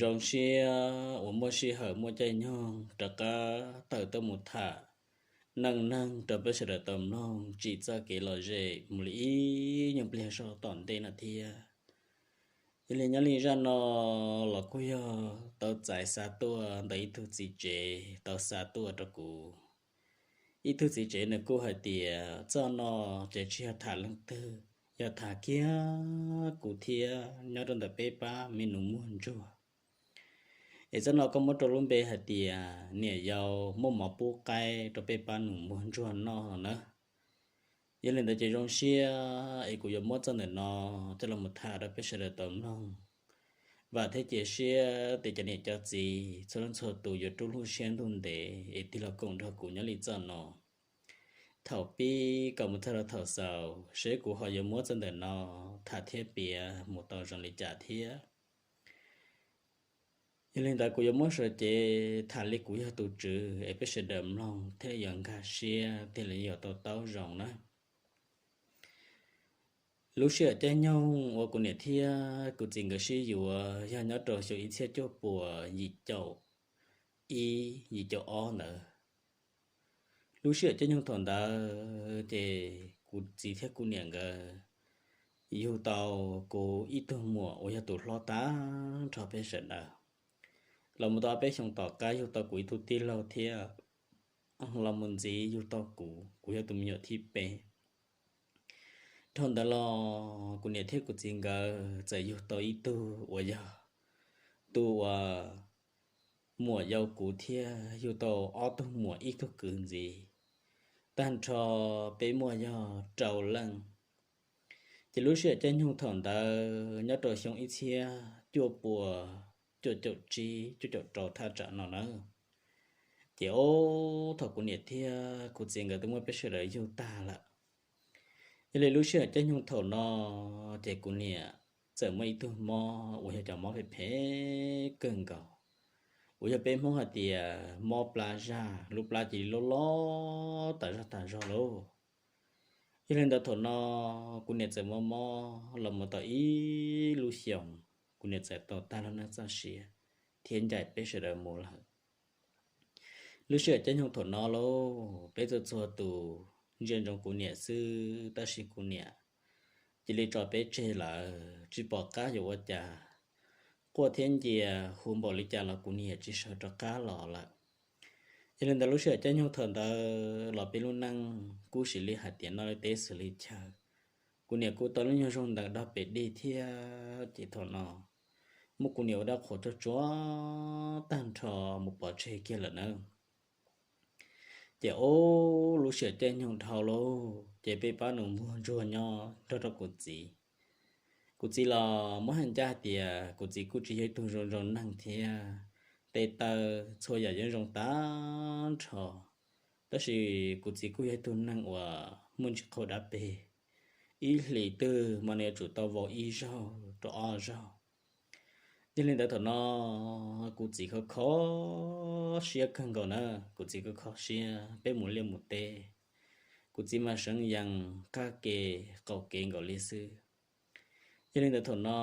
Zoo siab uas muaj sij hawm muaj caij nyoog rov qab tawm tuaj mus tham neej neeg rau peb sawv daws tau mloog tsim txoj kev lom zem mus li ib nyuag pliag zog tom ntej no thiab. Yog li nyob li zaj no los kuj yog tau txais xa tuaj ntawm ib tug txiv tsev tau xa tuaj rau kuv. Ib tug txiv tsev nws kuj hais tias txoj no ces tsis yog tham leej twg, yog tham kiag kuv thiab nyob rau ntawm peb pab me nus muag ntsuag. Es txoj no koj muab rau lub npe hais tias niam yau muab mov pub qaib rau peb pab nus muag ntsuag noj na. Yog li ntawd ces zoo siab es kuv yuav muab txoj ntawm no coj los mus tham rau peb sawv daws tau mloog. Vam thiab cia siab tias cov niam cov txiv txhua leej txhua tus yuav rub lub siab ntuj ntev es tig los koom nrog kuv nyob li txoj no thaum pib kom mus txog rau thaum xaus, seb kuv ho yuav muab txoj ntawm no tham thiab piav mus tau zoo li cas thiab. Yog li ntawd kuv yuav muab sawv cev tham li kuv yog tus tswv es peb sawv daws mloog thiaj li yuav nkag siab thiaj li yuav tau taub zoo na. Lub sij hawm caij nyoog uas kuv niam thiab kuv txiv nkawd sib yuav yog nyob rau xyoo ib txhiab cuaj puas yim caum ib yim caum ob ntawd. Lub sij hawm caij nyoog thaum ntawd ces kuv txiv thiab kuv niam nkawd yug tau kuv ib tug muam uas yog tus hlob tag nrho peb sawv daws. Los mus tau ob peb xyoos tom qab yug tau kuv ib tug tij laug thiab los mus ntxiv yug tau kuv, kuv yog tus me nyuam thib peb. Dhau ntawd los kuv niam thiab kuv txiv nkawd txawm yug tau ib tug uas yog tus uas muam yau kuv thiab yug tau ob tug muam ib tug kwv ntxiv. Tag nrho peb muaj yog rau leej. Ces lub sij hawm caij nyoog thaum ntawd nyob rau xyoo ib txhiab cuaj puas cuaj caum tsib cuaj caum rau thaj tsam no na. Ces ob thaum kuv niam thiab kuv txiv nkawd twb muab peb sawv daws yug tag lawm. Yog li lub sij hawm caij nyoog thaum no ces kuv niam txawm muaj ib tug mob uas yog cov mob phem phem kawg nkaus, uas yog peb Hmoob hais tias mob plab zaj, lub plab cia li loj loj tas zog tas zog lauj. Yog li ntawd thaum no kuv niam txawm mob mob los mus tau ib lub xyoos, kuv niam txawm tau tag lub neej txoj sia thiab ncaim peb sawv daws mus lawm. Lub sij hawm caij nyoog thaum no lauj, peb txhua txhua tus ntsia ntsoov kuv niam xwb, tab sis kuv niam cia li tso peb tseg lawm, tsis pom qab yuav ua cas. Quaj thiab ncia hu npaum li cas los kuv niam tsis sawv rov qab los lawm. Yog li ntawd lub sij hawm caij nyoog thaum ntawd los peb lub neej kuj sim li hais tias noj li teb xws li chaw. Kuv niam kuj tau lub nyuag zoo ntawm dog pem dig thiab ces thaum no muab kuv niam ua dab qhuas tsuag tsuag tag nrho mus pov tseg kiag lawm na. Ces ob lub sij hawm caij nyoog dhau lauj, ces peb pab nus muag ntsuag nyob nrog rau kuv txiv. Kuv txiv los muab hais ncaj hais tias kuv txiv kuj tsis yog ib tug zoo zoo neeg thiab, tes taw txhua yam yeej zoo tag nrho, tab sis kuv txiv kuj yog ib tug neeg uas muaj ntsis qhau dab peg, ib hlis twg mas nws yuav tsum tau vau ib zaug rau ob zaug. Yog li ntawd thaum no kuv txiv kho kho siab kawg nkaus na, kuv txiv kho kho siab peb mus liaj mus teb, kuv txiv mas seev yees qab ke qaum kev nkaus li xwb. Yog li ntawd thaum no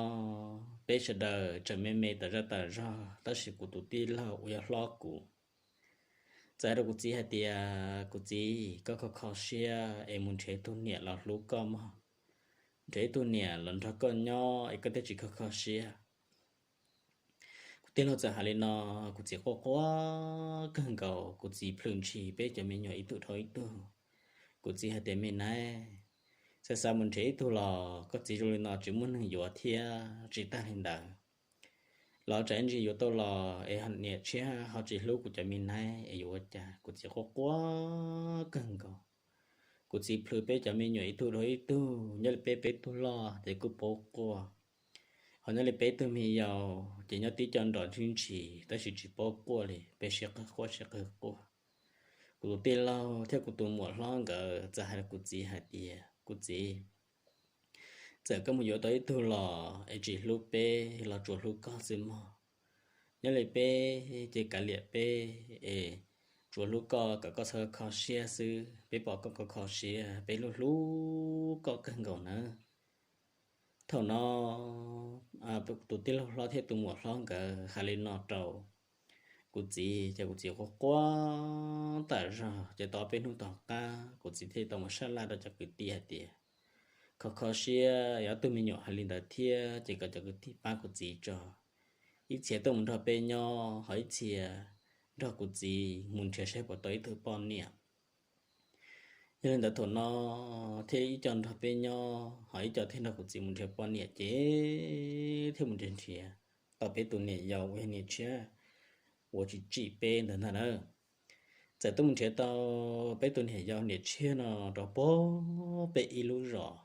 peb sawv daws tseem me me tas zaj tas zog, tab sis kuv tus tij laug uas yog hlob kuv txawm hais rau kuv txiv hais tias, kuv txiv, koj kho kho siab es mus nrhiav ib tug niam los hlub koj mog, nrhiav ib tug niam los nrog koj nyob es koj thiaj tsis kho kho siab. Kuv tij laug txawm hais li no, kuv txiv quaj quaj kawg nkaus, kuv txiv plhws ntshis peb cov me nyuam ib tug dhau ib tug. Kuv txiv hais tias, me nab, xav xav mus nrhiav ib tug los koj txiv zoo li no tsis muaj neeg yuav thiab, tsis tag li ntawd los tsam ib ntsis yuav tau los es niam tshiab ho tsis hlub kuv cov me nab es yuav ua cas. Kuv txiv quaj quaj kawg nkaus. Kuv txiv plhws peb cov me nyuam ib tug dhau ib tug, nyob li peb peb tug loj ces kuj paub quaj, ho nyob li peb tug me yau ces nyob tib co nrov ntshis ntshis tab sis tsis paub quaj li, peb sib qawg quaj sib qawg quaj. Kuv tus tij laug thiab kuv tus muam hlob nkawd txawm hais rau kuv txiv hais tias, kuv txiv, txawm koj mus yuav tau ib tug los es tsis hlub peb los tsuas hlub koj xwb mog. Nyob li peb ces kav liam peb es tsuas hlub koj, kom koj txhob kho siab xwb, peb pom koj kho kho siab peb hlub hlub koj kawg nkaus nawb. Thaum no tus tij laug hlob thiab tus muam hlob nkawd hais li no rau kuv txiv ces kuv txiv quaj quaj tas zog. Ces tau peb hnub tom qab kuv txiv thiaj tau mus sab laj rau cov kwv tij hais tias kho kho siab, yog tug me nyuam hais li ntawd thiab ces kom cov kwv tij pab kuv txiv tso, ib txhia tuaj mus nrog peb nyob, ho ib txhia nrog kuv txiv mus nrhiav saib puas tau ib tug poj niam. Yog li ntawd thaum no thiaj ib co nrog peb nyob, ho ib co thiaj nrog kuv txiv mus nrhiav poj niam ces thiaj mus nrhiav nrhiav tau peb tus niam yau uas yog niam tshiab uas tsis tsim peb ntawd ntag na. Txawm tuaj mus nrhiav tau peb tus niam yau niam tshiab no rau pem peb ib lub zos.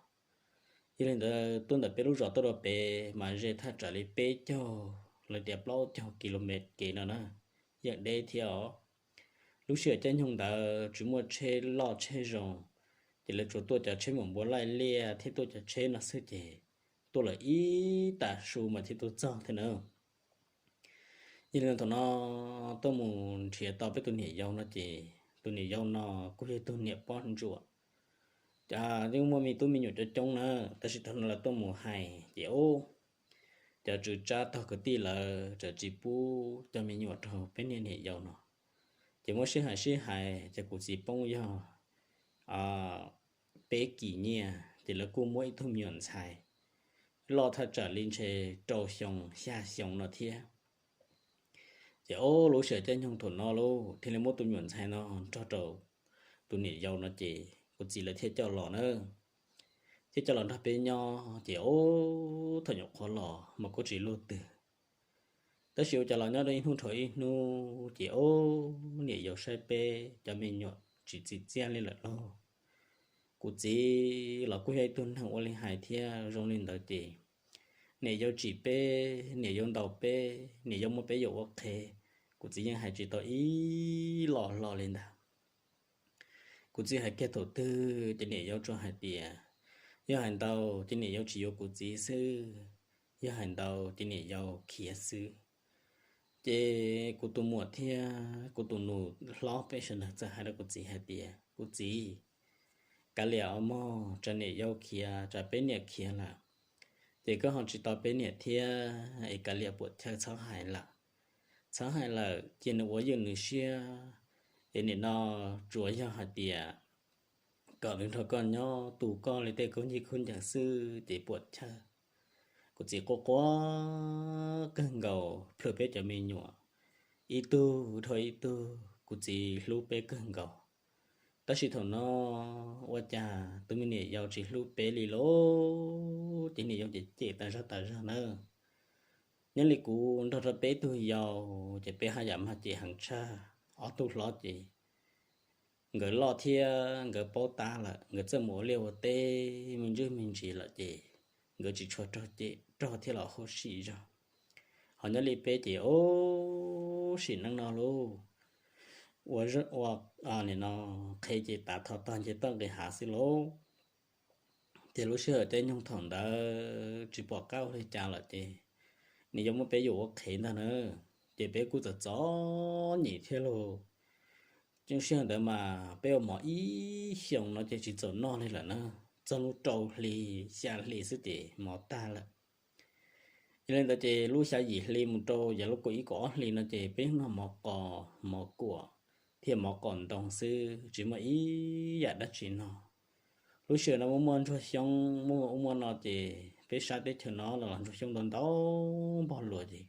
Yog li ntawd tuaj ntawm peb lub zos tuaj rau pem mas ze thaj tsam li peb caug los tias plaub caug kilomev kev no na, yeej deb thiab os. Lub sij hawm caij nyoog ntawd tsis muaj tsheb loj tsheb zoo, ces lawv tsuas tuaj cov tsheb mus npua laij liaj thiab tuaj cov tsheb no xwb ces tuaj lawm ib tag su mas thiaj tuaj txog thiab na. Yog li no thaum no tuaj mus nrhiav tau peb tus niam yau no ces tus niam yau no kuj yog tus niam poj ntsuam, yeej muaj me tub me nyuam coob coob na, tab sis thaum no lawv tuaj mus hais ces ub, cov tswv tsab tog kwv tij lawv txawm tsis pub cov me nyuam rau peb niag niam yau no. Ces muab sib hais sib hais ces kuv txiv poob yog peb kis nyiaj ces lawv kuj muab ib tug me nyuam ntxhais loj thaj tsam li ntshe rau xyoo xya xyoo no thiab. Ces ob lub sij hawm caij nyoog thaum no lauj thiaj li muab tus me nyuam ntxhais no nrog rau tus niam yau no ces kuv txiv lawv thiaj coj los na, thiaj coj los nrog peb nyob ces ob thaum nyuam qhuav los mas kuj tsis luaj twg. Tab sis ua cas los nyob rau ib hnub dhau ib hnub ces ob niam yau saib peb cov me nyuam tsis txi txiaj li lawm lauj. Kuv txiv los kuj yog ib tug neeg ua li hais thiab zoo li ntawd ces niam yau tsim peb, niam yau ntaus peb, niam yau muab peb yuam ua qhev, kuv txiv yeej hais tsis tau ib los hlo li ntag. Kuv txiv hais kiag thaum twg ces niam yau tsuas hais tias yog hais ntau ces niam yau tsis yuav kuv txiv xwb, yog hais ntau ces niam yau khiav xwb. Ces kuv tus muam thiab kuv tus nus hlob peb sawv daws txawm hais rau kuv txiv hais tias kuv txiv, kav liam os mog, tsam niam yau khiav tsam peb niam khiav lawm ces koj ho tsis tau peb niam thiab es kav liam puam chawj txhob hais lawm. Txhob hais lawm cia nws ua ywj nws siab, es nim no tsuas yog hais tias kom nws nrog koj nyob tu koj li tej khaub ncaws xwb ces puam chawj. Kuv txiv quaj quaj kawg nkaus plhws peb cov me nyuam ib tug dhau ib tug, kuv txiv hlub peb kawg nkaus. Tab sis thaum no ua cas tus me niam yau tsis hlub peb li lauj, ces niam yau ces cem tas zog tas zog nawb. Nyob li kuv nrog rau peb tug yau ces peb haj yam mag cem heev tshaj. Ob tug hlob ces nkawd loj thiab nkawd paub tab lawm, nkawd txawj mus ua liaj ua teb me ntsis me ntsis lawm ces nkawd tsis tshua raug cem raug thiab los huv si zog. Ho nyob li peb ces ub sim neej no lauj, ua ua nim no qhev ces tav tho tog nce toj nqis hav xwb lauj. Ces lub sij hawm caij nyoog thaum ntawd tsis pom qab ua li cas lawm ces niam yau muab peb yuam ua qhev ntag na, ces peb kuj txom txom nyem thiab lauj. Ces sij hawm ntawd mas peb ua mov ib xyoos no ces tsis txaus noj li lawm na, txog lub rau hli xya hli xwb ces mov tag lawm. Yog li ntawd ces lub xya yim hli mus rau yav lub kaum ib kaum ob hli no ces peb noj mov qos mov kuam thiab mov qos ntoo xwb tsis muaj ib yam dab tsi no. Lub sij hawm no muaj muaj ntsuag xyoob muaj ub muaj no ces peb sab teb chaws no los los ntsuag xyoob ntau ntau npog luas ces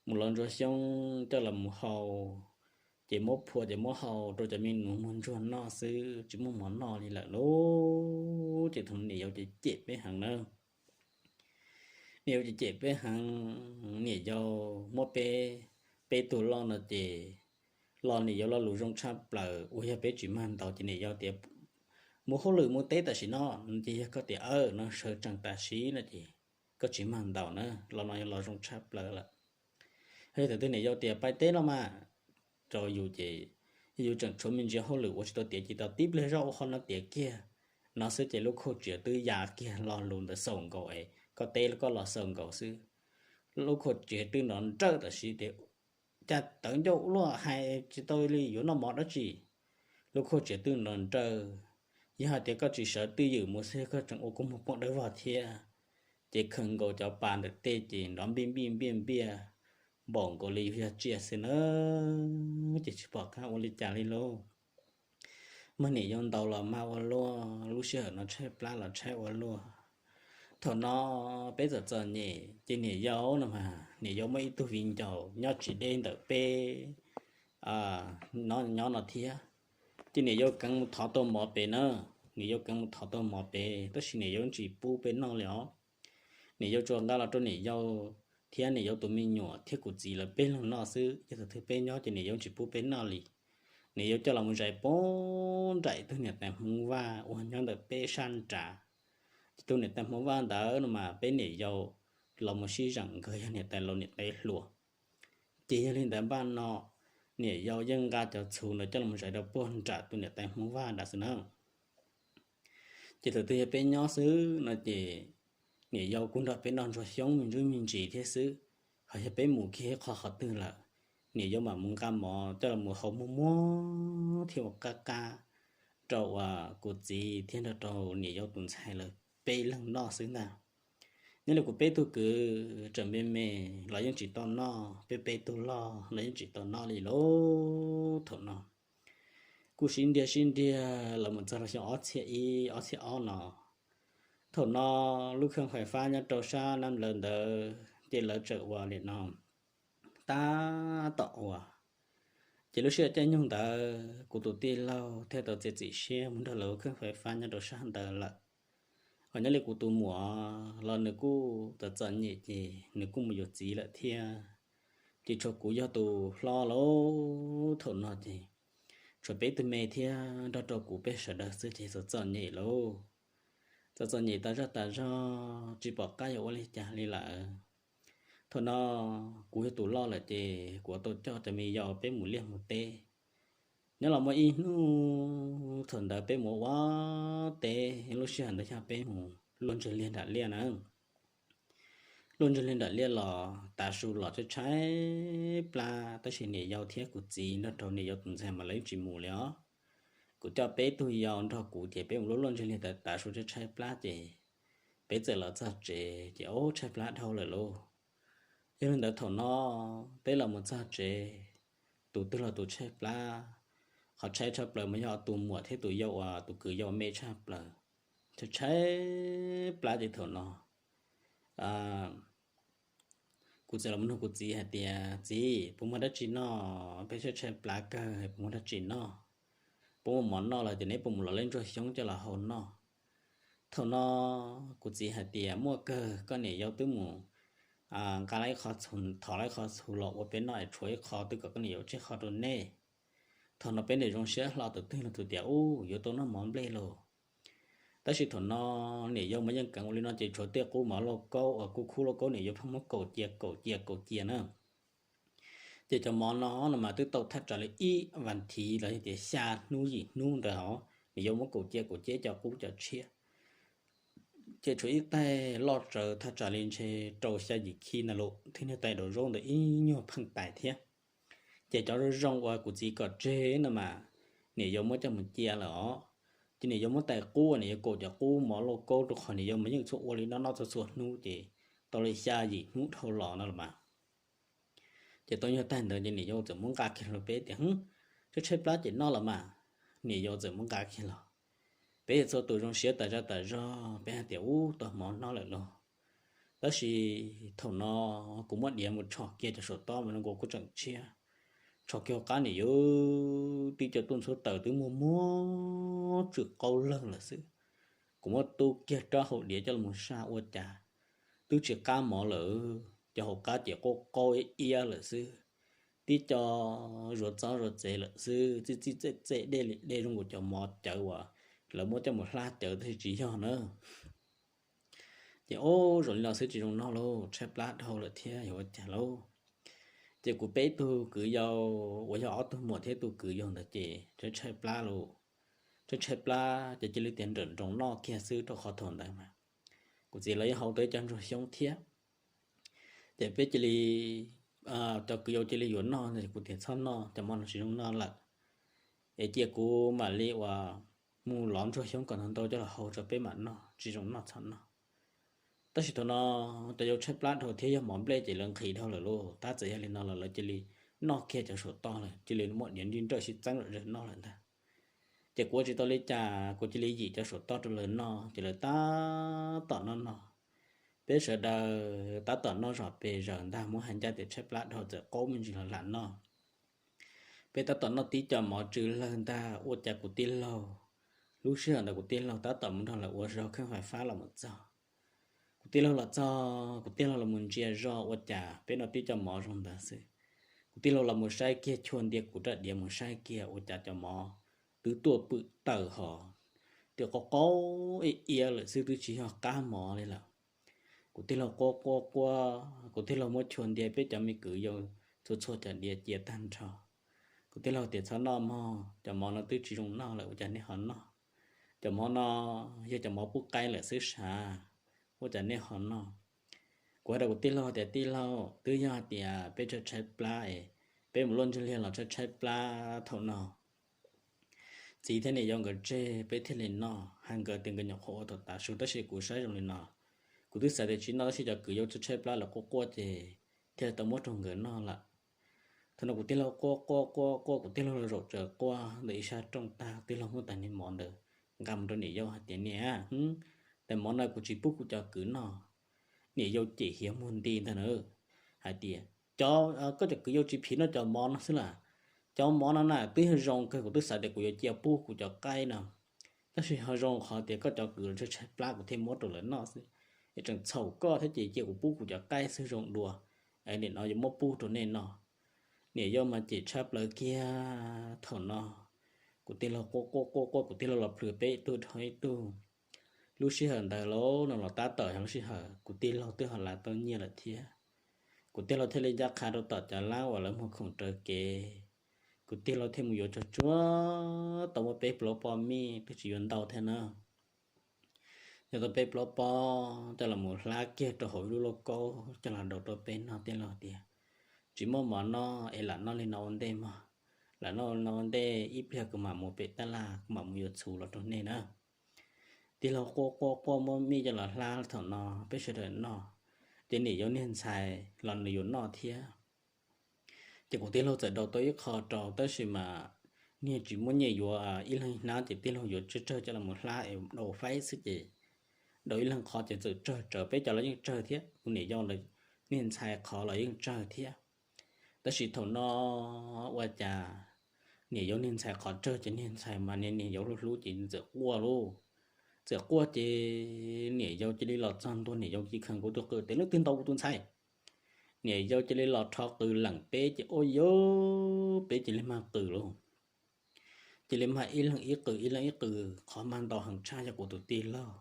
mus los ntsuag xyoob coj los mus hau, ces muab phua ces muab hau rau cov me nus muag ntsuag noj xwb tsis muaj mov noj li lawm lauj. Ces thaum niam yau ces cem peb heev na, niam yau ces cem peb heev, niam yau muab peb, peb tug loj no ces los niam yau lo lus zoo tshaj plaws uas yog peb tsis mag ntaus ces niam yau tias mus hauj lwm mus teb tam sim no, ces yog koj tias aw no sawv tsees tam sim no ces koj tsis mag ntaus na, los no yog los zoo tshaj plaws lawm. Hos yog thaum twg niam yau tias pais teb no mas rau yus ces yus tseem tshuav me ntsis hauj lwm ua tsis tau tiav ces tau tib pliag zoj ua qhov no tiav kiag no xwb ces lub khuj tsiav twb ya kiag lo lus ntawd xaus nkaus es koj teb koj los xaus nkaus xwb. Lub khuj tsiav twb nrov nrawj tam sim tias cas tawv ncauj luaj hais tsis tau li yuav noj mov dab tsi. Lub khuj tsiav twb nrov nrawj, yog hais tias koj tsis sawv twj ywm mus xwb koj tseem ua kua muag poob dawb vog thiab. Ces khaws nkaus cov pas ntawm tej ces nrov npiaj npiaj npiaj npiaj, npaum nkaus li yus yog tsiaj xwb na. Ces tsis pom qab ua li cas li lauj. Muab niam yau ntaus los mag ua luaj, lub sij hawm no tshaib plab los tshaib ua luaj. Thaum no peb txom txom nyem ces niam yau no mas niam yau muaj ib tug viv ncaus nyob tsis deb ntawm peb nyob no thiab. Ces niam yau keev mus thov tau mov pem na, niam yau keev mus thov tau mov pem tab sis niam yau tsis pub peb noj li os. Niam yau tsuas nqa los rau niam yau thiab niam yau tus me nyuam thiab kuv txiv lawv peb leeg noj xwb, yog thaum twg peb nyob ces niam yau tsis pub peb noj li. Niam yau coj los mus zais puag nram ib tug niam tais Hmoob Vaj uas nyob ntawm peb sab nrad. Ces tus niam tais Hmoob Vaj ntawd no mas peb niam yau los mus sib zeem nkawd yog niam tais laus niam tais hluas. Ces yog li ntawd npaj no niam yau yeej nqa cov txhuv ntawd coj los zais rau puag nram tus niam tais Hmoob Vaj nrad xwb na. Ces thaum twg yog peb nyob xwb no ces niam yau kuj nrog peb noj ntsuag xyoob me ntsuj me ntsis thiab xwb. Ho yog peb mus kiag qhov qhov twg lawm, niam yau mam mus nqa mov coj los hau muag muag thiab ua qab qab rau uas kuv txiv thiab nrog rau niam yau tus ntxhais lawv peb leeg noj xwb ntag. Nyob li kuv peb tug kwv tseem me me los yeej tsis tau noj, peb peb tug loj los yeej tsis tau noj li lauj. Thaum no kuj sib ntiag sib ntiag los mus txog rau xyoo ob txhiab ib ob txhiab ob no. Thaum no lub kheej fais fab nyob rau sab Nab Nplawv ntawd ces lawv tseem ua li no tab tom ua. Ces lub sij hawm caij nyoog ntawd kuv tus tij laug thiaj tau txiav txim siab mus nrog lawv ua kheej fais fab nyob rau sab ntawd lawm. Ho nyob li kuv tus muam los nws kuj txom txom nyem ces nws kuj mus yuav txiv lawm thiab. Ces tshuav kuv yog tus hlob lauj. Thaum no ces tshuav peb tug me thiab nrog rau kuv peb sawv daws xwb ces txom txom nyem lauj. Txom txom nyem tas zog tas zog tsis pom qab yuav ua li cas li lawm. Thaum no kuv yog tus loj lawm ces kuv tau coj cov me yau peb mus liaj mus teb. Nyob los muaj ib hnub thaum ntawd peb mus ua teb, lub sij hawm ntawd yog peb mus luaj ntseg liaj nram liaj na. Luaj ntseg liaj nram liaj los tav su los tshaib tshaib plab tab sis niam yau thiab kuv txiv nrog rau niam yau tus ntxhais mas lawv yeej tsis mus li os. Kuv coj peb tug yau nrog kuv ces peb mus luaj luaj ntseg liaj tav tav su tshaib tshaib plab ces peb txawm los txog tsev ces ub tshaib plab dhau lawm lauj. Yog li ntawd thaum no peb los mus txog tsev, tus twg los tus tshaib plab. Qhov tshaib tshaj plaws mas yog tus muam thiab tus yau uas tus kwv yau me tshaj plaws, tshaib tshaib plab ces thaum no kuv txawm los nug kuv txiv hais tias, Txiv, puas muaj dab tsi noj? Peb tshaib tshaib plab kawg, puas muaj dab tsi noj? Puas muaj mov noj los tias neb puas mus los lej ntsuag xyoob coj los hau noj? Thaum no kuv txiv hais tias, Muaj kawg, koj niam yau twb mus nqa lawm ib qho txhuv, thov lawm ib qho txhuv los ua peb noj es tshuav ib qho twb kom koj niam yau tseg qho rau nej. Thaum no peb niam zoo siab hlo, tus twg los tus tias, Ub, yuav tau noj mov nplej lauj. Tab sis thaum no niam yau mas yeej keev ua li no ces tshuav tej qub mov lauj kaub uas kuj khub lauj kaub niam yau pheej muab kaum cia kaum cia kaum cia na. Ces cov mov no no mas twb tau thaj tsam li ib vas thiv los yog tias xya hnub yim hnub ntawd hos, niam yau muab kaum cia kaum cia cov qub cov tshiab. Ces tshuav ib taig loj tsawv thaj tsam li ntshe rau xya yim khib ntawd los thiab niag taig daum zaub ntawd ib nyuag pheej tais thiab. Ces cov zoo zoo uas kuv txiv kom tseg no mas niam yau muab coj mus cia lawm os. Ces niam yau muab tais qub, niam yau kaum cov qub mov lauj kaub rau qhov niam yau mas yeej txhua ua li no noj txhua txhua hnub ces tau li xya yim hnub dhau los no los mas. Ces tau nyuag taig ntawd ces niam yau txawm muab nqa kiag los peb tias, Tshaib tshaib plab ces noj los mas. Niam yau txawm muab nqa kiag los. Peb txhua tus zoo siab tas zaj tas zog, peb hais tias, Ub, tau mov noj lawm lauj. Tab sis thaum no kuv muab diav mus tsho kiag cov saum tob mas zoo nkaus kuj tseem tshiab. Tsho kiag hauv qab niam yau twb cov tuaj ntxhuab taws twb muag muag tsw qaub leeg lawm xwb. Kuv muab tub kiag rab hau diav coj los saj ua cas twb tsis qab mov lawm, cov hauv qab ces qaub qaub iab iab lawm xwb. Tib co zuav txob zuav txev lawm xwb, txij txij txej txej dej li dej zoo nkaus cov mov cawv uas lawv muab coj mus hlab cawv tab sis tsis yog na. Ces ub, zoo li no xwb tsis zoo noj lauj, tshaib plab dhau lawm thiab yuav ua cas lauj. Ces kuv peb tug kwv yau uas yog ob tug muam thiab tus kwv yau ntawd ces tshaib tshaib plab lauj. Tshaib tshaib plab ces cia li tias nrawm nroos noj kiag xwb rau qhov thaum ntawd mas kuv txiv lawv yeej hau tau ib co ntsuag xyoob thiab. Ces peb cia li, cov kwv yau cia li yuav noj no kuv tias txhob noj, cov mov no tsis zoo noj lawm. Es cia kuv mam li uas mus lov ntsuag xyoob kom ntau ntau coj los hau rau peb mam noj, tsis zoo noj txhob noj. Tab sis thaum no cov yau tshaib plab dhau thiab yog mov nplej ces lawv nqhis dhau lawm lauj. Tab txawm yog li no los lawv cia li noj kiag cov saum toj lawm, cia li muab diav nrij nrawj sib txeeb zom zaws noj lawm ntag. Ces kuv ua tsis tau li cas, kuv cia li yim cov saum toj rau lawv noj, ces lawv tab tom noj noj. Peb sawv daws tab tom noj zom pes zaws ntag, muab hais ncaj tias tshaib plab dhau txawm qaub me ntsis los lam noj. Peb tab tom noj tib co mov tsw lawg ntag, ua cas kuv tij laug, lub sij hawm ntawd kuv tij laug tab tom mus nrog lawv ua zog kheej fais fab los mus txog. Kuv tij laug los txog, kuv tij laug los mus ntsia zog ua cas peb noj tib co mov zoo ntawd xwb. Kuv tij laug los mus saib kiag, chua ntia kuv rab diav mus saib kiag ua cas cov mov twb tuaj pwm tawm hos, twb qaub qaub iab iab lawm xwb, twb tsis yog qab mov li lawm. Kuv tij laug quaj quaj quaj, kuv tij laug muab chua ntia peb cov me kwv yau txhua txhua cov diav cia tag nrho. Kuv tij laug tias, Txhob noj mog, cov mov no twb tsis zoo noj lawm, ua cas nej ho noj? Cov mov no yog cov mov pub qaib lawm xwb sav, ua cas nej ho noj? Kuv hais rau kuv tij laug tias, Tij laug, twb yog hais tias peb tshaib tshaib plab es peb mus luaj ntsej liag los tshaib tshaib plab thaum no, txiv thiab niam yau nkawd tseg peb thiaj li noj. Hais nkawd tias nkawd nyuam qhuav ua tau tav su, tab sis kuv saib zoo li no, kuv twb xav tias tsis noj, tab sis cov kwv yau tshaib tshaib plab lawv quaj quaj ces thiaj li tau muab rau nkawd noj lawm. Thaum no kuv tij laug quaj quaj quaj quaj, kuv tij laug los zaum tsaws quaj ntawm ib sab rooj tag, kuv tij laug muab tais niag mov ntawd nqa mus rau niam yau hais tias, Niam, tais mov no kuv tsis pub kuv cov kwv noj. Niam yau cem hiav muag nti ntag na, hais tias, Cov, koj cov kwv yau tsis phim noj cov mov no xwb las. Cov mov no na twb yog zoo kawg, kuv twb xav tias kuv yuav cia pub kuv cov qaib no, tab sis ho zoo qhov tias koj cov kwv tshaib tshaib plab kuv thiaj muab rau lawv noj xwb. Es tseem txhaum koj thiab ces cia kuv pub kuv cov qaib xwb zoo dua, es nim no yuav muab pub rau nej noj. Niam yau mas cem tshaj plaws kiag thaum no. Kuv tij laug quaj quaj quaj quaj, kuv tij laug los plhws peb ib tug dhau ib tug. Lub sij hawm ntawd los no los tab tom yog lub sij hawm kuv tij laug twb ho lav tau nyiaj lawm thiab. Kuv tij laug thiaj li ncaj qha rau tom cov lab uas lawv muag khoom raws kev. Kuv tij laug thiaj mus yuav tsuag tsuag tau muaj peb plaub pob mij, twb tsis yuav ntau thiab na. Yuav tau peb plaub pob coj los mus hlab kiag rau hauv ib lub lauj kaub coj los daus rau peb noj. Tij laug tias, Tsis muaj mov noj es lam noj li no ua ntej mog. Lam noj li no ua ntej, ib pliag kuv mam mus pem tab laj, kuv mam mus yuav txhuv los rau nej na. Tij laug quaj quaj quaj muab mij coj los hlab thaum no peb sawv daws noj, ces niam yau niag ntxhais los nws yuav noj thiab. Ces kuv tij laug txawm daus tau ib qho rau, tab sis mas niag tsis muaj nyiaj yuav ib leeg hnab, ces tij laug yuav tsawg tsawg coj los hlab es daus faib xwb ces daus ib leeg qhov ces txawm tsawg tsawv, peb cov los yeej tsawg thiab, kuv niam yau niag ntxhais qhov los yeej tsawg thiab. Tab sis thaum no ua cas niam yau niag ntxhais qhov tsawg ces niag ntxhais mas niag niam yau hlub hlub ces txawm quaj lauj. Txawm quaj ces niam yau cia li los txog ntua, niam yau cia li khaws kuv tus qws tias, Leej twg ntaus kuv tus ntxhais? Niam yau cia li los rho qws leem peb ces ua yau, peb cia li mag qws lauj. Cia li mag ib leeg ib qws ib leeg ib qws, qhov mag ntau heev tshaj yog kuv tus tij laug.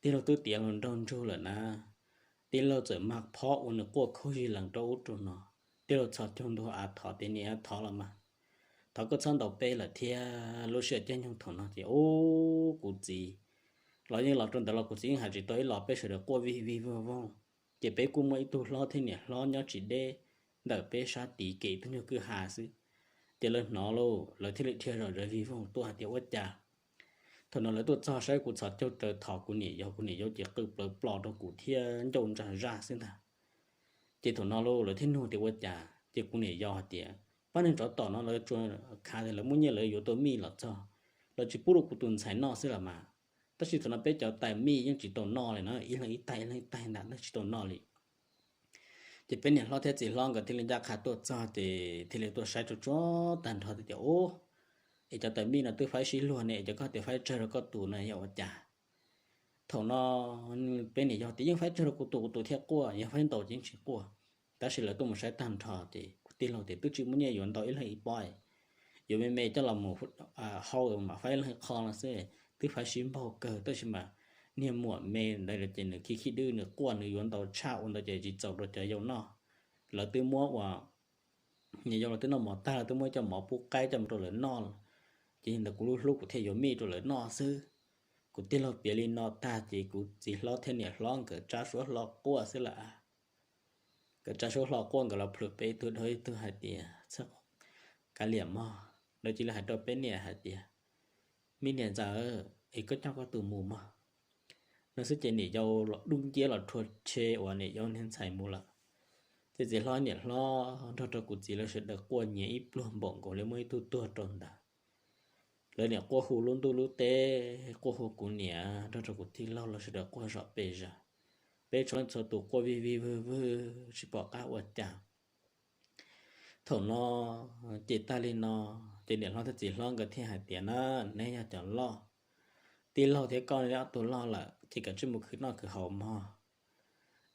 Tij laug twb tiav hluas nraug ntsug lawm na. Tij laug txawm mag phob ua nws quaj khaub zig lees rau ub rau no. Tij laug txhos caug ntua av thov tias, Niam, thov los mas, thov koj txhob ntaus peb lawm thiab. Lub sij hawm caij nyoog thaum no ces ub, kuv txiv los yeej los rau ntawd los kuv txiv yeej hais tsis tau ib los, peb sawv daws quaj vij vij voog voog. Ces peb kuj muaj ib tug hlob thiab niam hlob nyob tsis deb ntawm peb sab tid kev ib tug nyuag kwj ha xwb. Ces lawv hnov lauj, lawv thiaj li dhia zom zaws vij voog tuaj hais tias, Ua cas? Thaum no lawv tuaj txog saib kuv txhos caug raws thov kuv niam yau, kuv niam yau ces qw plaws plos rau kuv thiab ncauj ntsa zaj xwb ntag. Ces thaum no lauj, lawv thiaj nug tias, Ua cas? Ces kuv niam yau hais tias, Pab neeg tsov tom no lawv tsuas khav tias lawv muaj nyiaj lawv yuav tau mij los txog, lawv tsis pub rau kuv tus ntxhais noj xwb los mas. Tab sis thaum no peb cov tais mij yeej tsis tau noj li na, ib leeg ib taig ib leeg ib taig ntag, tsis tau noj li. Ces peb niam hlob thiab txiv hlob nkawd thiaj li ncaj qha tuaj txog ces thiaj li tuaj saib tsuag tsuag tag nrho tias, Ub, es cov tais mij no twb faib sib luag ne, es cov koj tias faib tsawg rau koj tus no yog ua cas? Thaum no peb niam yau tias, Yeej faib tsawg rau kuv tus, kuv tus thiaj quaj, yog faib ntau ces yeej tsis quaj. Tab sis lawv tuaj mus saib tag nrho ces kuv tij laug tias, Twb tsis muaj nyiaj yuav ntau ib leeg ib pob, yuav me me coj los mus hau mam faib ib leeg ib qho no xwb, twb faib sib npaug kawg. Tab sis mas niag muam me ntawd ces nws khib khib dwb, nws quaj nws yuav ntau tshaj ua ntawd ces tsis txaus rau cov yau noj. Lawv twb muab ua, niam yau lawv twb noj mov tag, lawv twb muab cov mov pub qaib coj mus rau lawv noj, ces yog ntawd kuv lub hlub kuv thiaj yuav mij rau lawv noj xwb. Kuv tij laug piav li no tag ces kuv txiv hlob thiab niam hlob nkawd tsab suab hlo quaj xwb lawm. Nkawd tsab suab hlo quaj, nkawd los plhws peb ib tug dhau ib tug hais tias, Kav liam mog. Lawv cia li hais rau peb niam hais tias, Me niam ntxawm, es koj coj koj tus mus mog. no xwb ces niam yau los dub nciab los rhuav tshe uas niam yau niag ntxhais mus lawm. Ces txiv hlob niam hlob nrog rau kuv txiv lawv sawv daws quaj nyiav ib pluag npaum nkaus li muaj ib tug tuag rau ntawd. Lawv niam quaj hu lub ntuj lub teb, quaj hu kuv niam nrog rau kuv tij laug los sawv daws quaj zom pes zog. Peb txhua leej txhua tus quaj vij vij vwg vwg tsis pom qab ua cas. Thaum no ces tag li no, ces niam hlob thiab txiv hlob nkawd thiaj hais tias na, neb yog cov loj, tij laug thiab koj neb ob tug loj lawm ces kav tsij mus khwv noj khwv haus mog.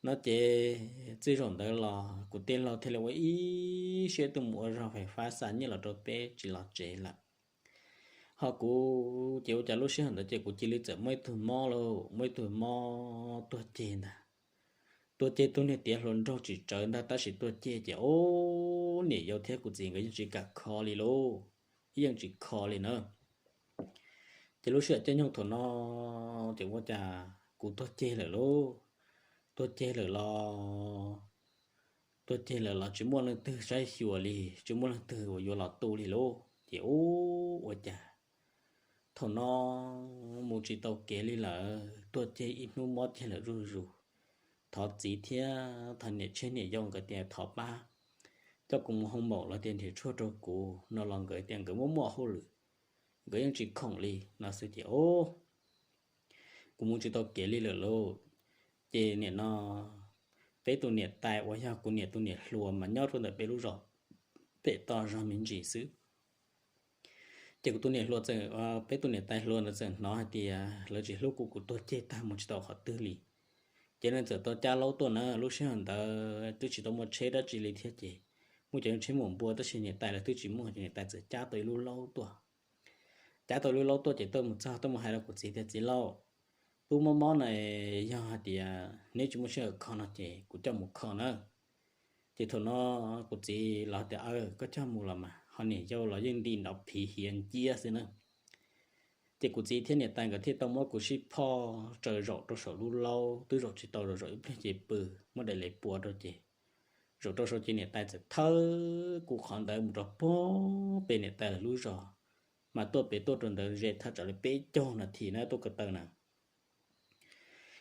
No ces txij zaum ntawd los kuv tij laug thiaj li ua ib siab tuaj mus ua zog fais fab xa nyiaj los rau peb tsis los tsev lawm. Ho kuv ces ua cas lub sij hawm ntawd ces kuv cia li txawm muaj ib tug mob lauj, muaj ib tug mob tuag ceg ntag. Tuag ceg tuag niag tiav hluas nraug tsis tsawv ntag tab sis tuag ceg ces ub, niam yau thiab kuv txiv nkawd yeej tsis kam kho li lauj, yeej tsis kho li na. Ces lub sij hawm caij nyoog thaum no ces ua cas kuv tuag ceg lawm lauj, tuag ceg lawm los, tuag ceg lawm los tsis muaj leej twg saib xyuas li, tsis muaj leej twg uas yuav los tu li lauj. Ces ub, ua cas thaum no mus tsis tau kev li lawm, tuag ceg ib hnub mob ceg lawm zuj zus. Thov txiv thiab thov niam tshiab niam yau nkawd tias thov pab coj kuv mus hoo maum los tias nrhiav tshuaj rau kuv no los nkawd tias nkawd muaj muaj hauj lwm, nkawd yeej tsis khoom li no xwb ces ub, kuv mus tsis tau kev li lawm lauj. Ces nim no peb tus niam tais uas yog kuv niam tus niam hluas mas nyob rau ntawm peb lub zos pem toj zog me ntsis xwb. Ces kuv tus niam hluas txawm, peb tus niam tais hluas ntawd txawm hnov hais tias lawv tsis hlub kuv, kuv tuag ceg tag mus tsis tau qhov twg li. Ces nws txawm tau cab laub tuaj na, lub sij hawm ntawd twb tsis tau muaj tsheb dab tsi li thiab ces muaj cov tsheb mus npua tab sis niam tais lawv twb tsis muaj ces niam tais txawm cab tau ib lub laub tuaj. Cab tau lub laub tuaj ces tuaj mus txog tuaj mus hais rau kuv txiv tias txiv lauj, tub mob mob na, yog hais tias neb tsis muaj sij hawm kho no ces kuv coj mus kho na. Ces thaum no kuv txiv los tias aw koj coj mus los mas, ho niam yau los yeej nti nrov phiv hiav nciab xwb na. Ces kuv txiv thiab niam tais nkawd thiaj tau muab kuv sib phoj tsaws zaum rau saum lub laub, twb zaum tsis tau, zaum zaum ib pliag ces pw, muab daim les pua rau ces zaum rau saum ces niam tais txawm thawb kuv qhov ntawd mus rau puag pem niam tais lawv lub zos, mas tuaj pem tuaj rau ntawd ze thaj tsam li peb caug nas this na tuaj ko taw na.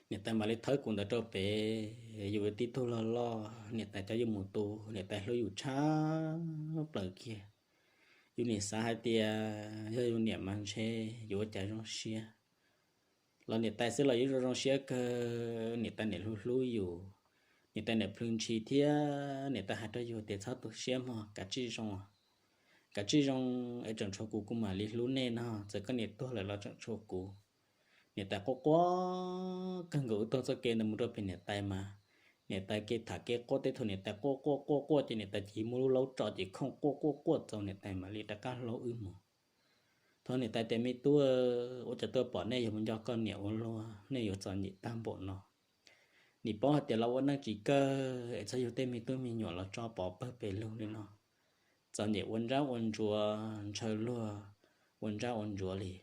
Niam tais mam li thawb kuv ntawd rau pem, yus tib tug loj loj niam tais coj yus mus tu, niam tais hlub yus tshaj plaws kiag. Yus nim xav hais tias yog yus niam mas ntshe yus ua cas zoo siab, los niam tais xwb los yus zoo zoo siab kawg. Niam tais niam hlub hlub yus, niam tais niam plhws ntshis thiab niam tais hais rau yus tias txhob tu siab mog, kav tsij zoo, kav tsij zoo es tseem tshuav kuv, kuv mam li hlub nej no, txawm koj niam tuag lawm los tseem tshuav kuv. Niam tais quaj quaj kawg nkaus, wb taug txoj kev ntawd mus rau pem niam tais mas niam tais kev tham kev quaj, tej thaum niam tais quaj quaj quaj quaj ces niam tais cia li muab lub laub tso ces khooj quaj quaj quaj txaus niam tais mam li rov qab hlub wb mus. Thaum niam tais tias me tub, ua cas tuaj pom nej yuav mus nco koj niam ua luaj, nej yuav txom nyem tag npaum no. Nim paub hais tias los ua neej tsis kawg es txhob yug tej me tub me nyuam los tso pov pawg pes lug li no, txom nyem ua ntsab ua ntsuav, ntshaw luag ua ntsab ua ntsuav li.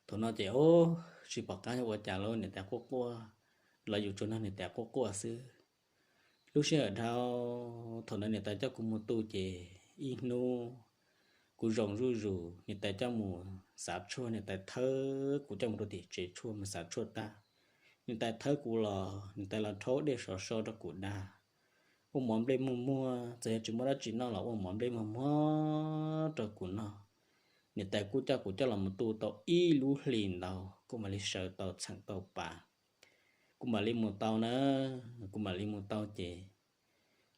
Thaum no ces ub, tsis pom qab ua cas lawm, niam tais quaj quaj los yus tsuas nrog niam tais quaj quaj xwb. Lub sij hawm dhau, thaum ntawd niam tais coj kuv mus tu ces ib hnub kuv zoo zuj zus, niam tais coj mus xav tshuaj, niam tais thawb kuv coj mus rau tim tsev tshuaj mus xav tshuaj tag, niam tais thawb kuv los niam tais los rhaub dej sov so rau kuv da. Ua mov nplej muag muag, txawm yog tsis muaj dab tsi noj los ua mov nplej muag muag rau kuv noj. Niam tais kuj coj kuv coj los mus tu tau ib lub hlis ntau kuv mam li sawv tau txheem tau pa, kuv mam li mus tau na, kuv mam li mus tau ces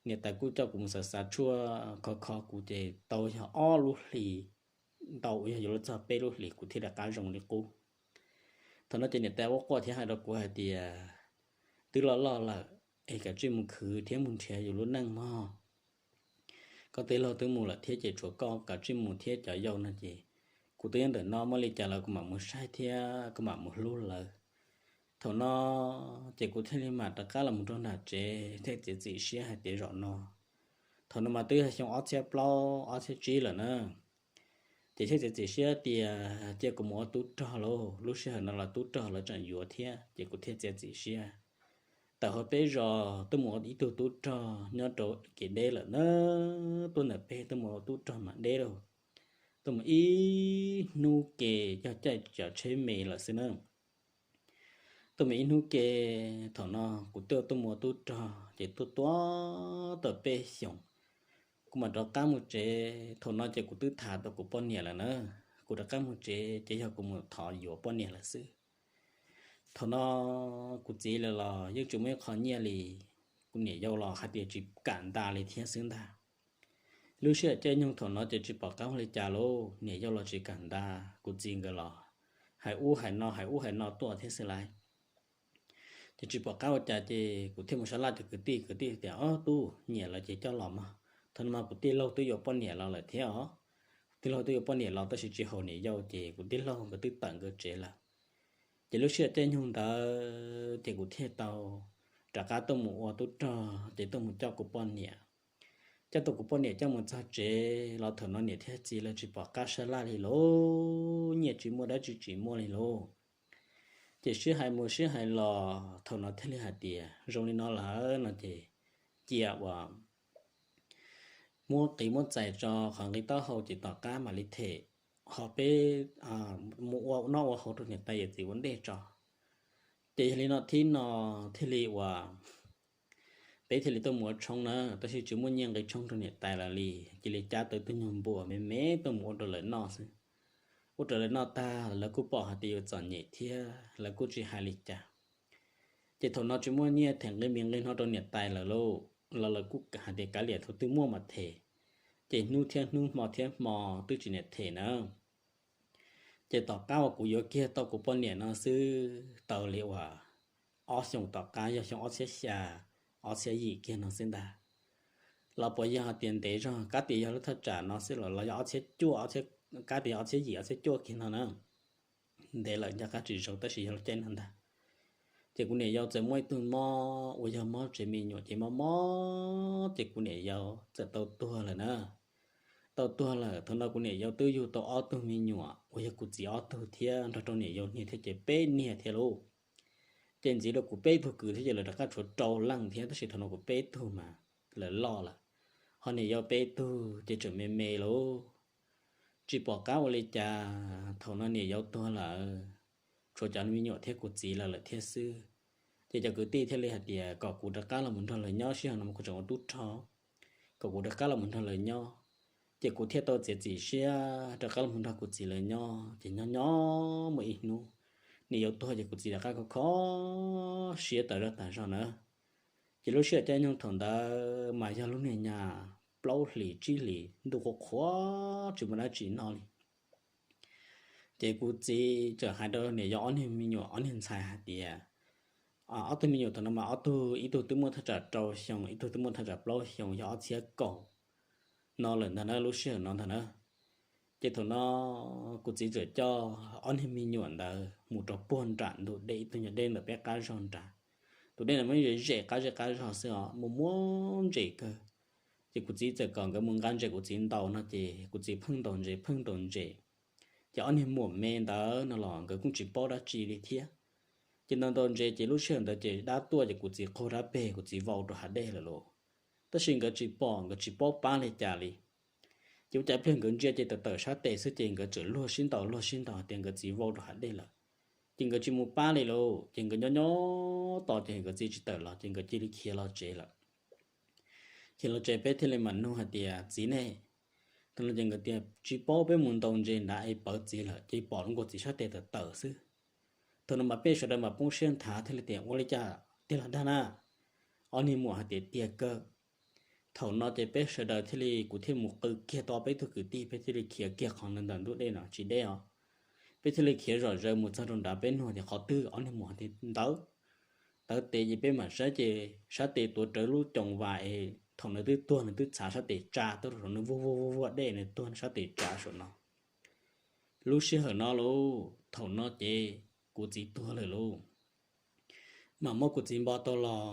niam tais kuj coj kuv mus xav xav tshuaj kho kho kuv ces tau yog ob lub hlis ntau uas yog yuav luag txog peb lub hlis kuv thiaj rov qab zoo li qub. Thaum no ces niam tais quaj quaj thiab hais rau kuv hais tias twb loj loj lawm es kav tsij mus khwv thiab mus nrhiav yus lub neej mog. Koj tij laug twb mus lawm thiab ces tshuav koj kav tsij mus thiab cov yau no ces kuv twb nyob ntawm no, muaj li cas los kuv mam mus saib thiab kuv mam mus hlub lawv. Thaum no ces kuv thiaj li mam rov qab los mus rau nram tsev thiaj txiav txim siab hais tias zaum no, thaum no mas twb yog xyoo ob txhiab plaub ob txhiab tsib lawm na. Ces thiaj txiav txim siab tias cia kuv mus ua tub rog lauj, lub sij hawm no los tub rog lawv tseem yuav thiab ces kuv thiaj txiav txim siab tawm hauv peb zos tuaj mus ua ib tug tub rog nyob rau kev deb lawm na. Tuaj ntawm peb tuaj mus ua tub rog mas deb lauj, tuaj mus ib hnub ke yog caij cov tsheb me lawm xwb na. Tuaj mus ib hnub ke, thaum no kuv twb tuaj mus ua tub rog ces tuaj tuaj tau peb xyoos, kuv mam rov qab mus tsev. Thaum no ces kuv twb tham tau kuv poj niam lawm na. Kuv rov qab mus tsev ces yog kuv mus thov yuav poj niam lawm xwb. Thaum no kuv txiv lawv los yeej tsis muaj ib qho nyiaj li. Kuv niam yau los hais tias tsis kam ntas li thiab xwb ntag. Lub sij hawm caij nyoog thaum no ces tsis pom qab ua li cas lauj, niam yau los tsis kam ntas, kuv txiv nkawd los hais ub hais no hais ub hais no tuaj thiab xwb lauj. Ces tsis pom qab ua cas ces kuv thiaj mus sab laj cov kwv tij, kwv tij tias, Ob tub, nyiam lawm ces coj los mog. Thaum no mas kuv tij laug twb yuav poj niam los lawm thiab os. Kuv tij laug twb yuav poj niam los tab sis tsis haum niam yau ces kuv tij laug nkawd twb tawm nkawd tsev lawm. Ces lub sij hawm caij nyoog ntawd ces kuv thiaj tau rov qab tuaj mus ua tub rog ces tuaj mus coj kuv poj niam. Coj tau kuv poj niam coj mus txog tsev los thaum no niam thiab txiv lawv tsis pom qab sab laj li lauj, nyiaj tsis muaj dab tsi tsis muaj li lauj. Ces sib hais mus sib hais los thaum no thiaj li hais tias zoo li no lawm no ces cia uas muab qiv muab txais tso qhov nqi taub hau ces tom qab mam li them, ho peb mus ua noj ua haus rau niam tais yawm txiv ua ntej tso. Ces yog li no thib no thiaj li uas peb thiaj li tuaj mus ua tshoob na, tab sis tsis muaj nyiaj nqi tshoob rau niam tais lawv li, cia li cab tau tus nyuag npua me me tuaj mus ua rau lawv noj xwb. Ua rau lawv noj tag lawv kuj pom hais tias yuav txom nyem thiab lawv kuj tsis hais li cas. Ces thaum no tsis muaj nyiaj them nqi me nqi no rau niam tais lawv lauj, los lawv kuj hais tias kav liam thaum twg muaj mas them, ces hnub thiab hnub hmo thiab hmo twb tsis niam them na. Ces tom qab uas kuv yuav kiag tau kuv poj niam no xwb tau li uas ob xyoos tom qab, yog xyoo ob txhiab xya, ob txhiab yim kiag no xwb ntag. Los puas yog hais tias ntev zog, kab tias yog lub thaj tsam no xwb los los yog ob txhiab cuaj, kab tias yog ob txhiab yim ob txhiab cuaj kiag no na. Ntev lawm nco qab tsis zoo tab sis yog lub caij no ntag. Ces kuv niam yau txawm muaj ib tug mob uas yog mob tsev me nyuam ces mob mob ces kuv niam yau txawm tau tuag lawm na. Tau tuag lawm, thaum no kuv niam yau twb yug tau ob tug me nyuam uas yog kuv txiv ob tug thiab nrog rau niam yau niag thiab ces peb niag thiab lauj. Ces ntxiv rau kuv peb tug kwv thiab ces lawv rov qab tshuav rau leej thiab tab sis thaum no kuv peb tug mas lawv loj lawm, ho niam yau peb tug ces tseem me me lauj. Tsis pom qab ua li cas, thaum no niam yau tuag lawm, tshuav cov me nyuam thiab kuv txiv lawv lawm thiab xwb. Ces cov kwv tij thiaj li hais tias kom kuv rov qab los mus nrog lawv nyob, sij hawm no kuv tseem ua tub rog, kom kuv rov qab los mus nrog lawv nyob. Ces kuv thiaj tau txiav txim siab rov qab los mus nrog kuv txiv lawv nyob. Ces nyob nyob muaj ib hnub niam yau tuag ces kuv txiv rov qab kho kho siab tawm zog tas zog na. Ces lub sij hawm caij nyoog thaum ntawd mas yog lub niag nyuag plaub hlis tsib hlis ntuj qhuav qhuav tsis muaj dab tsi noj li. Ces kuv txiv txawm hais rau niam yau ob niag me nyuam ob niag ntxhais hais tias, ob tug me nyuam thaum no mas ob tug, ib tug twb muaj thaj tsam rau xyoo, ib tug twb muaj thaj tsam plaub xyoo, yog ob txhiab kaum no lawm ntag na, lub sij hawm no ntag na. Ces thaum no kuv txiv txawm coj ob niag me nyuam ntawd mus rau puag nram ntug dej, ib tug nyuag dej ntawm peb qab zog nrad. Tus dej no muaj ze qab zej qab zog xwb os, muaj muaj ntses kawg. Ces kuv txiv txawm kom nkawd mus nqa ntses kuv txiv ntaus no ces kuv txiv pheej ntaus ntses pheej ntaus ntses. Ces ob niag muam me ntawd no los nkawd kuj tsis paub dab tsi li thiab. Ces ntaus ntaus ntses ces lub sij hawm ntawd ces dab tuaj ces kuv txiv qaug dab peg kuv txiv vau rau hav dej lawm lauj. Tab sis nkawd tsis pom, nkawd tsis paub pab li cas li. Ces ua cas pliag nkawd ntsia ces tawm tawm sab tes xwb ces nkawd txawm luag sib ntaus luag sib ntaus hais tias nkawd txiv vau rau hav dej lawm. Ces nkawd tsis mus pab li lauj, ces nkawd nyob nyob tos ces nkawd txiv tsis tawm los ces nkawd cia li khiav los tsev lawm. Khiav los tsev peb thiaj li mam nug hais tias, Txiv ne? Thaum no ces nkawd tias, Tsis paub, peb mus ntaus ntses nrad es pawv txiv lawm ces pom lub nkaus txiv sab tes tawm tawm xwb. Thaum no mas peb sawv daws mas poob siab nthav thiaj li tias, Ua li cas tiag los dag na? Ob niag muam hais tias, Tiag kawg. Thaum no ces peb sawv daws thiaj li, kuv thiaj mus qw kiag tau peb tug kwv tij, peb thiaj li khiav kiag qhov ntawm ntug dej no tsis deb os. Peb thiaj li khiav zom zaws mus txog rau nrad, peb nug tias qhov twg, ob niag muam hais tias ntawd. Tawv tes ces peb mam saib ces sab tes tuav rawv lub coos vas es thaum nws twb tuag nws twb txhav sab tes tsa tuaj rau saum, nws vuag vuag vuag vuag dej nws tuag sab tes tsa saum no. Lub sij hawm no lauj, thaum no ces kuv txiv tuag lawm lauj. Mas muab kuv txiv npo tau los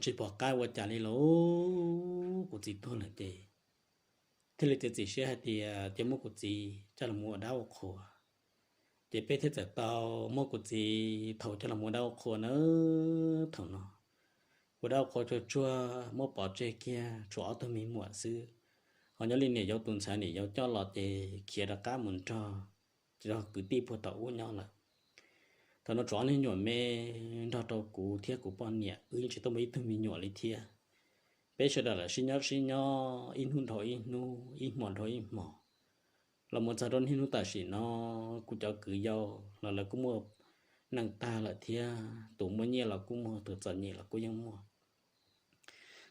tsis pom qab ua cas li lauj, kuv txiv tuag lawm ces thiaj li txiav txim siab hais tias cia muab kuv txiv coj los mus ua dab ua qhua. Ces peb thiaj txawm tau muab kuv txiv thau coj los mus ua dab ua qhua na. Thaum no ua dab ua qhua tsuag tsuag muab pov tseg kiag tshuav ob tug me muam xwb. Ho nyob li niam yau tus ntxhais niam yau coj los ces khiav rov qab mus nrog cov kwv tij puag tom ub nyob lawm. Thaum no tshuav ob niag me nyuam me nrog rau kuv thiab kuv poj niam, wb yeej tsis tau muaj ib tug me nyuam li thiab. Peb sawv daws lam sib nyob sib nyob ib hnub dhau ib hnub, ib hmo dhau ib hmo. Los mus txog rau niaj hnub tam sim no, kuv cov kwv yau los lawv kuj muaj neej tag lawm thiab, tus muaj nyiaj los kuj muaj, tus txom nyem los kuj yeej muaj.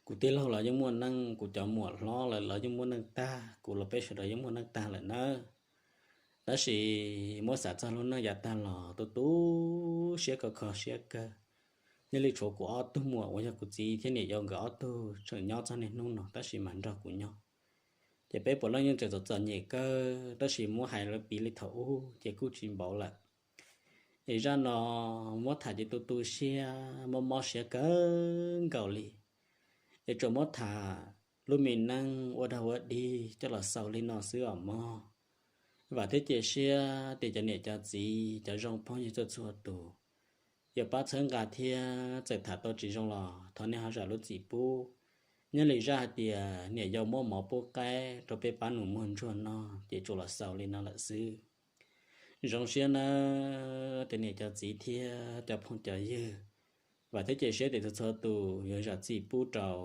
Kuv tij laug los yeej muaj neej, kuv cov muam hlob lawv los yeej muaj neej tag, kuv los peb sawv daws yeej muaj neej tag lawm nawb. Tab sis muab xav txog lub neej yav tag los tu tu siab kho kho siab kawg. Nyob li tshuav kuv ob tug muam uas yog kuv txiv thiab niam yau nkawd ob tug tseem nyob txog niaj hnub no tab sis mas nrog kuv nyob. Ces peb puav leej yeej tseem txom txom nyem kawg, tab sis muab hais lawv piv li thaum ub ces kuj tsis npaum lawm. Es zaj no muab tham ces tu tu siab mob mob siab kawg nkaus li. Es tsuas muab tham lub me neej ua dog ua dig coj los xaus li no xwb os mog. Vam thiab cia siab tias cov niam cov txiv cov zoo phooj ywg txhua txhua tus yuav pab txhawb nqa thiab txawm tham tau tsis zoo los thov nej ho zam lub txim pub. Nyob li zaj hais tias niam yau muab mov pub qaib rau peb pab nus muag ntsuag no ces tsuas los xaus li no lawm xwb. Zoo siab nawb cov niam cov txiv thiab cov phooj cov ywg. Vam thiab cia siab tias txhua txhua tus yuav zam txim pub rau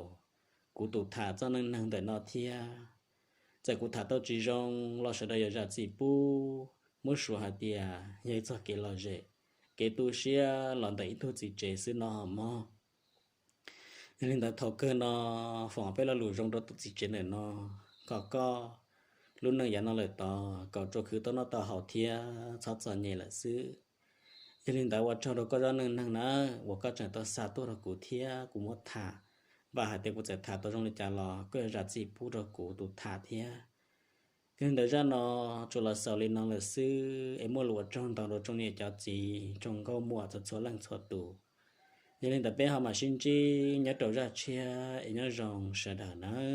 kuv tus tham txoj neej neeg ntawm no thiab. Txawm kuv tham tau tsis zoo los sawv daws yuav zam txim pub, muab suav hais tias yog ib txoj kev lom zem, kev tu siab los ntawm ib tug txiv tsev xwb no mog. Yog li ntawd thaum kawg no foom peb lo lus zoo rau tus txiv tsev ntawm no, kom koj lub neej yav no lawm tod kom tsuas khwv tau noj tau haus thiab txhob txom nyem lawm xwb. Yog li ntawd ua tsaug rau koj zaj neej neeg na uas koj tseem tau xa tuaj rau kuv thiab kuv muab tham. Vam hais tias kuv txawm tham tau zoo li cas los koj yuav zam txim pub rau kuv tus tham thiab. Yog li ntawd zaj no tsuas los xaus li no lawm xwb es muaj lus ua tsaug ntau rau tsoom niam cov txiv tsoom nkauj muam txhua txhua leej txhua tus. Yog li ntawd peb ho mam sib ntsib nyob rau zaj tshiab es nyob zoo sawv daws nawb.